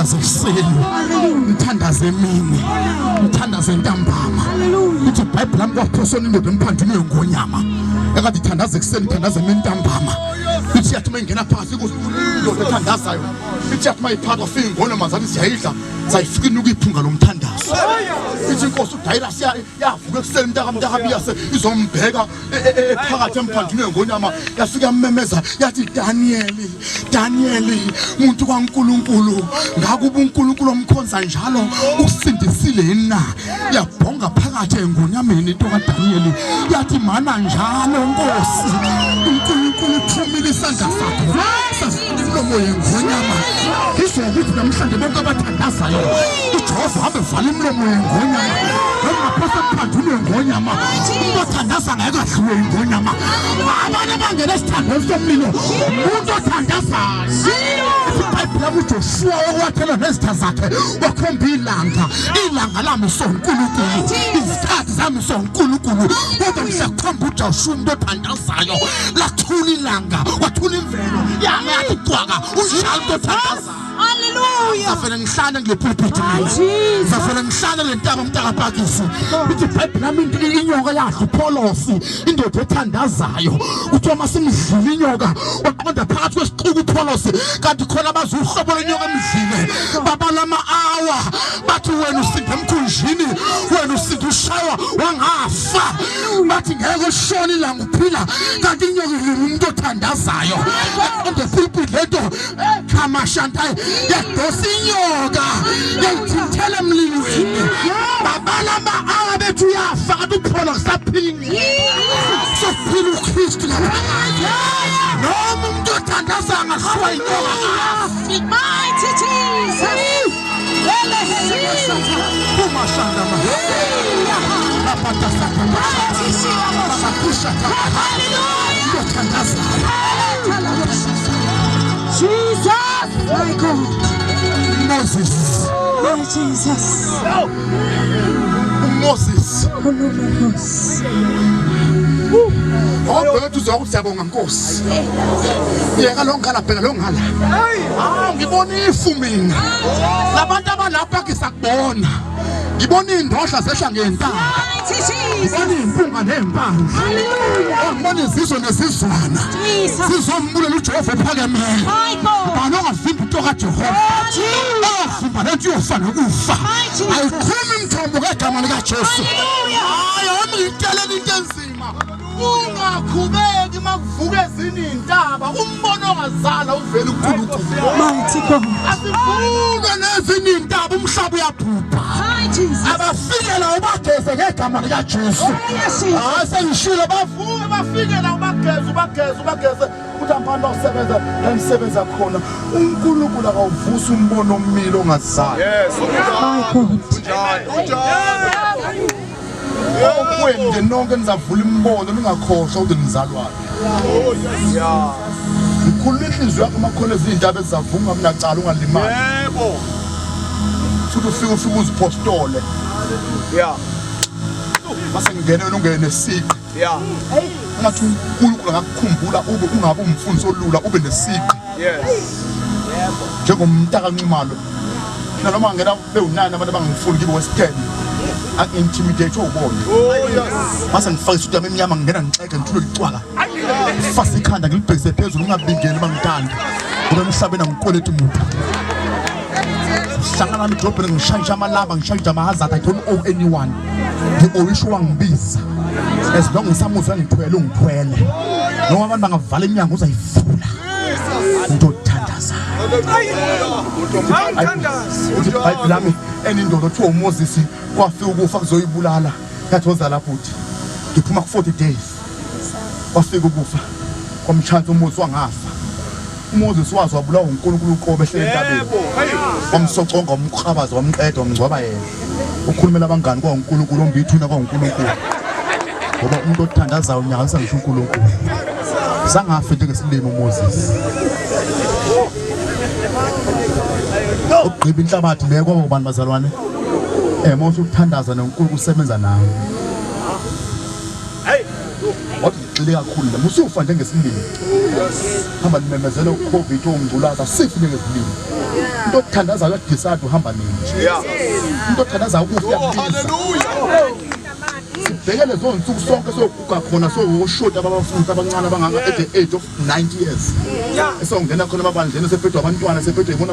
Ekuseni ngithandaze emini, ngithandaze ntambama. Ithi iBhayibheli lami kwaphosona indoda emphandwini yengonyama ekade ithandaza ekuseni, ithandaza emini, ntambama. Ithi yathi uma ingena phakathi indoda ethandazayo, ithi yathi uma iphakathi kwafika ingonyama zathi ziyayidla, zayifika inuka iphunga lomthandazo. Ithi inkosi uDayirasi yavuka ekuseni mntakamntakabiyase izombheka ephakathi emphandwini wengonyama, yafika yamemeza yathi, "Daniyeli, Daniyeli, muntu kaNkulunkulu, ngakuba uNkulunkulu omkhonza njalo ukusindisile yini na?" Yabhonga phakathi engonyameni into kaDaniyeli, yathi, "Mana njalo Nkosi uNkulunkulu, uthumile isandla sakho sasifuna umlomo yengonyama." Ngizwa ukuthi namhlanje bonke abathandazayo uJehova hambe vala imilomo yengonyama, noma ngaphosa emphandwini wengonyama. Umuntu othandaza ngeke adliwe ingonyama. Abantu abangena esithandweni somlilo umuntu othandazayo. IBhayibheli lami, uJoshuwa owathela nezitha zakhe wakhomba ilanga, ilanga lami uNkulunkulu, izikhathi zami uNkulunkulu. Kodwa mhla kukhomba uJoshuwa umuntu othandazayo, lathula ilanga, wathula imvelo, yama yathi cwaka. Unjalo umuntu othandazayo. Hallelujah. Ngizafela ngihlale kule pulpit mina. Jesus. Ngizafela ngihlale le ntaba mntakapakisi. Ithi iBhayibheli lami inyoka yadla uPholosi, indoda ethandazayo. Kuthiwa masimdlile inyoka, waqonda phakathi kwesixuku uPholosi, kanti khona abazi uhlobo lwenyoka emdlile. Babala ama-hour, bathi wena usinde emkhunjini, wena usinde ushaywa wangafa. Bathi ngeke ushone ilanga uphila, kanti inyoka idlile umuntu othandazayo. Eqonde pulpit lento khamashantayi, yadosa inyoka yayithintela emlilweni. Babala ama-hour bethi uyafa, kanti uPholo kusaphini, sokuphila uKristu ngaphakathi. Noma umuntu othandaza angashiwa inyoka afi. Mighty Jesus. Umashanda laphatasakabakusha umuntu othandazayo. Jesus. My God. Moses. My Jesus. uMoses. Oluvos. Obheka uthi uzwa, "Siyabonga Nkosi." Yeka lo ngala, bheka lo ngala. Ah, ngibona ifu mina. Labantu abalapha ngisakubona. Ngibona indodla zehla ngentaba. Mighty Jesus. Ngibona impunga nempandla. Hallelujah. Ngibona izizwe nezizwana. Jesus. Sizombulela uJehova ophakemeyo. My God. Bani ongavimba into kaJehova? Ongavimba lento yofa nokufa. Jesus. Ayiqhumi imithombo ngegama likaJesu. Hallelujah. Hayi, awami ngikutsheleni into enzima. Ungakhubeki makuvuka ezinye iy'ntaba, umbono ongazala uvele uNkulunkulu. Mighty God. Asivuke nezinye iy'ntaba, umhlaba uyabhubha. My Jesus. Abafikela ubageze ngegama likaJesu. Oh, yes, Jesus. Hayi, sengishilo, bavuke bafikela ubageze, ubageze, ubageze. Uthi ampani bawusebenza la nisebenza khona. uNkulunkulu akawuvusa umbono omile ongazali. Yes. My God. Kunjalo. Kunjalo. Okwenu nje nonke nizavula imibono, ningakhohlwa ukuthi nizalwane. Oh yes. Yeah. Ngikhulula inhliziyo yakho makhona ezintaba ezizavunga mina cala ungalimali. Yebo. Futhi ufike uzipostole. Yeah. Mase ngene wena ungene nesiqi. Yeah. Ungathi uNkulunkulu angakukhumbula ube ungabe umfundisi olula ube nesiqi. Yes. Njengomntaka Nxumalo. Mina noma ngena bewu9 abantu abangifuni ngibe wesi-10. Angi-intimidate ubona. Oh yes. Mase ngifake isuti yami emnyama, ngingena ngixeke, ngithule licwaka. Fasa ikhanda ngilibhekise phezulu, ngingabingeli bangithanda. Ngoba emhlabeni angikweleti muntu. Hlangana nami edrobheni ngishayisha amalamba, ngishayisha ama-hazard. I don't owe anyone. Ngi-owisho wangibiza. As long ngisamuzwa ngithwele, ungithwele. Noma abantu bangavala iminyango uzayivula. Umuntu othandazayo. Uthi iBhayibheli lami enindoda othiwa uMoses, kwafika ukufa kuzoyibulala. Yathi, "Woza lapho." Uthi ngiphuma ku-40 days. Kwafika ukufa kwamshansi uMoses wangafa. uMoses wazi wabulawa uNkulunkulu uqobo ehlele entabeni. Yebo. Hey. Wamsoconga, wamkrabaza, wamqeda, wamngcwaba yena. Ukhulumela abangani kwaUNkulunkulu, ombi ithuna kwaUNkulunkulu. Ngoba umuntu othandazayo unyakazisa ngisho uNkulunkulu. Sangafi njengesilimo uMoses. Ukugqiba inhlabathi le kwaba ubani bazalwane? Mose ukuthandaza noNkulunkulu usebenza nawe. Hey. Wathi ngigxile kakhulu la, musufa njengesilimo. Hamba nimemezele uCovid ongculaza, sifi njengesilimo. Umuntu othandazayo uyadecide uhamba nini. Yeah. Umuntu othandazayo ukufa Oh, uyabiza. hallelujah. Sibheke lezo nsuku sonke soguga khona sowoshoti ababafundi abancane abangaka at the age of 90 years. Esongena khona emabandleni sephethwe abantwana sephethwe ibona.